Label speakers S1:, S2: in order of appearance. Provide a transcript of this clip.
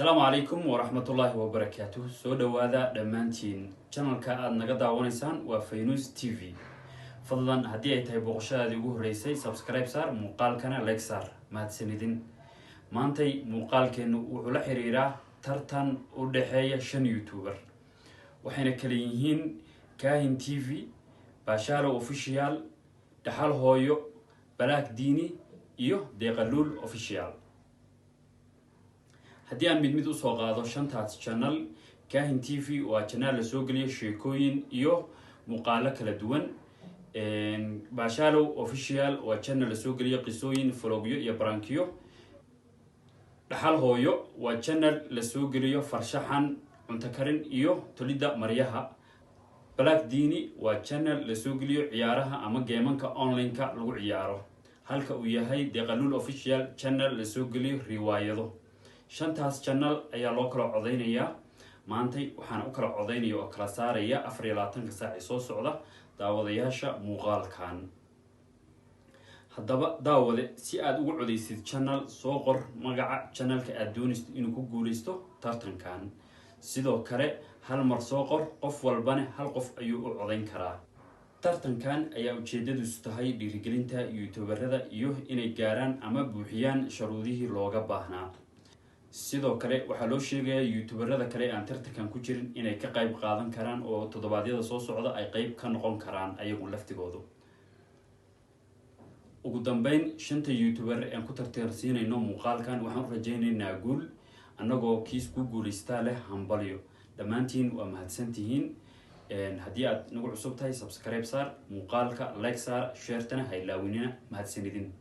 S1: Asalaamu calaykum waraxmatullaahi wabarakaatuh. Soo dhowaada dhammaantiin. Channelka aada naga daawanaysaan waa Faynus TV. Fadlan, haddii ay tahay booqashadaadii ugu horreysay, subscribe saar, muuqaalkana like saar. Mahadsanidin. Maantay muuqaalkeennu wuxuu la xiriiraa tartan u dhexeeya shan youtuber, waxayna kala yihiin Kahin TV, Baashaalo Official, Dhaxal Hooyo, Balaag Diini iyo Deeqaluul Official. Haddii aan mid mid usoo qaado shantaas channel, Kahin TV waa channel lasoo geliyo sheekooyin iyo muuqaalo kala duwan. Baashaalow Official waa channel lasoo geliyo qisooyin, vlogyo iyo prankiyo. Dhaxal Hooyo waa channel lasoo geliyo farshaxan, cunto karin iyo tolidda maryaha. Black Dini waa channel lasoo geliyo ciyaaraha ama gameanka online-ka lagu ciyaaro, halka uu yahay Deeqaluul Official channel lasoo geliyo riwaayado. Shantaas channel ayaa loo kala codeynayaa maantay, waxaana u kala codeynaya oo kala saaraya 24-ka saac ee soo socda daawadayaasha muuqaalkan. Haddaba daawade, si aada ugu codeysid channel, soo qor magaca channelka aada doonaysid inuu ku guuleysto tartankan. Sidoo kale hal mar soo qor, qof walbana hal qof ayuu u codeyn karaa. Tartankan ayaa ujeedadiisu tahay dhiirigelinta youtuberada iyo inay gaaraan ama buuxiyaan sharuudihii looga baahnaa. Sidoo kale waxaa loo sheegayaa youtuberada kale aan tartankan ku jirin inay ka qayb qaadan karaan oo toddobaadyada soo socda ay qeyb ka noqon karaan ayagu laftigoodu. Ugu dambeyn, shanta youtuber aan ku tartarsiinayno muuqaalkan waxaan u rajaynaynaa guul, annagoo kiis ku guulaystaa leh hambalyo. Dhammaantiin waa mahadsantihiin. Haddii aad nagu cusub tahay, subscribe saar, muuqaalka like saar, sharetana ha ilaawinina. Mahadsanidin.